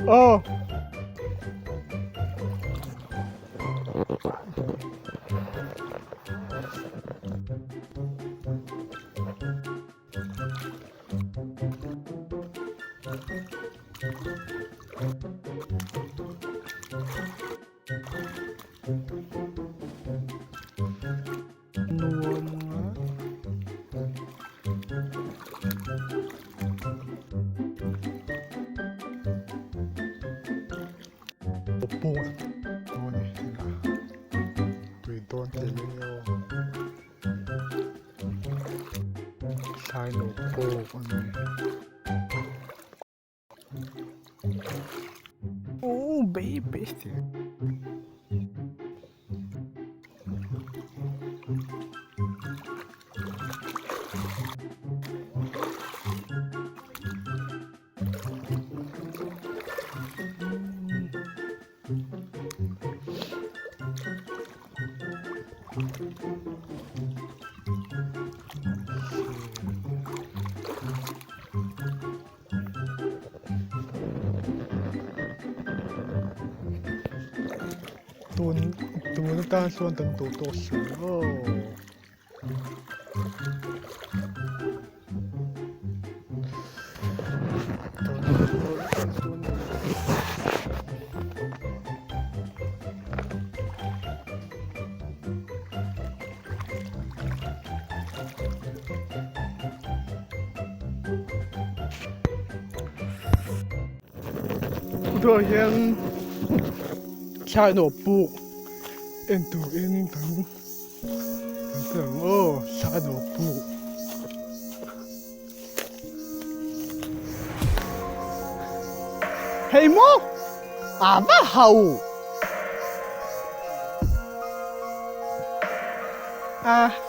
Aw. Nuam nga. Pawh dawn e ila tui dawn tel e aw thlaino pawk a ni. Oh baby. Tun tun atan chuan kan duh tawh si aw. Tunah hian thlainawh puk en turin kan kan kal ang aw thlainawh puk. Hei maw a va ho. Aha.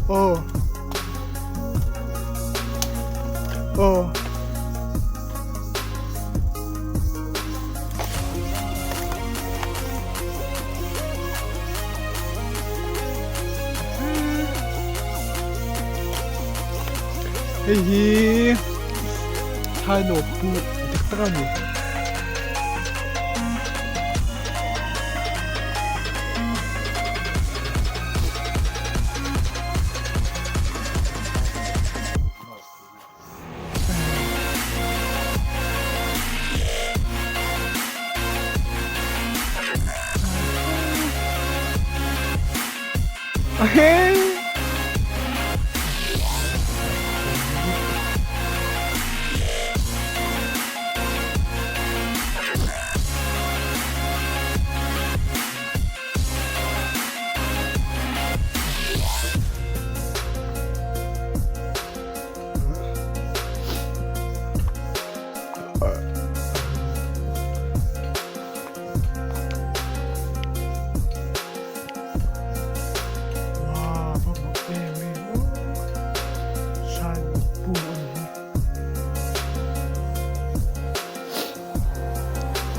Oh. Oh. Hei hi thainaw pu dik tak a ni.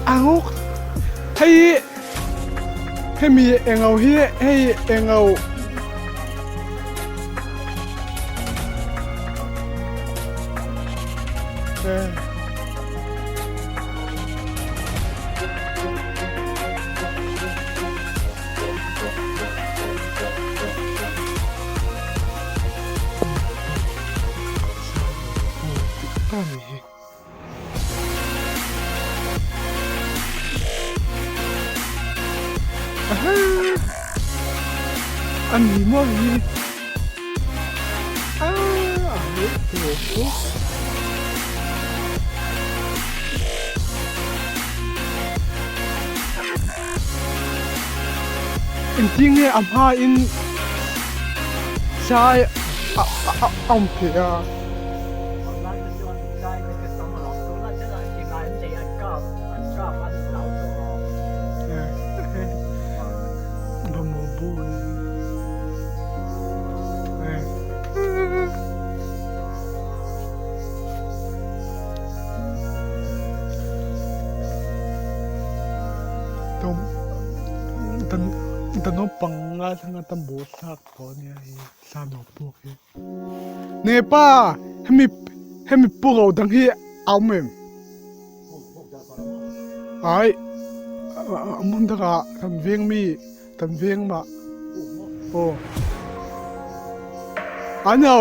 Anguk hei hemi englo hi hei englo A ni maw hi a a hmuh tur chu. Engtin nge a hmain chai a awm theih a? Kan naupang. ngaithla ta maw thlak tawh ania hei sa no puk hi ne pa hemi hemi puk lo dang hi a awm em ai a hmun dangah kan veng mi kan veng mah aw an lo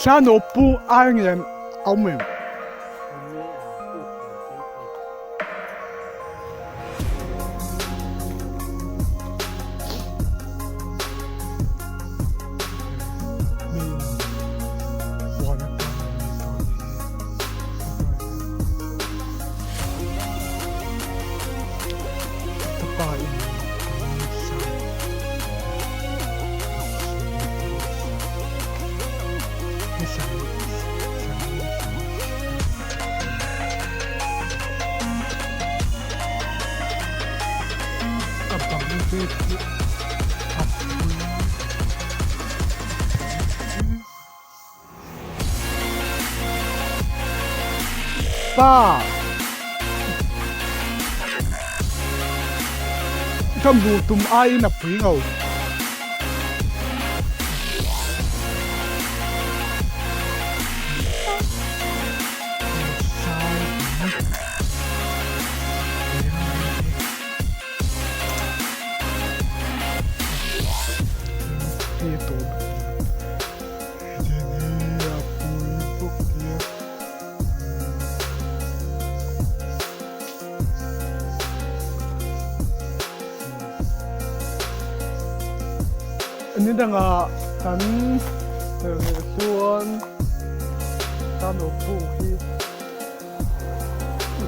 sa no puk ai nge a awm em. A bang te chu a pui Pa Ka hmuh tum aiin a pui ngau. Ni dangah kan chuan tan lo puk hi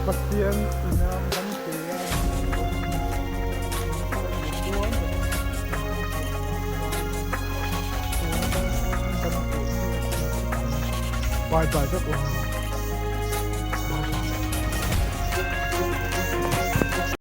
Pathian ina dam te a chuan bye bye vek aw.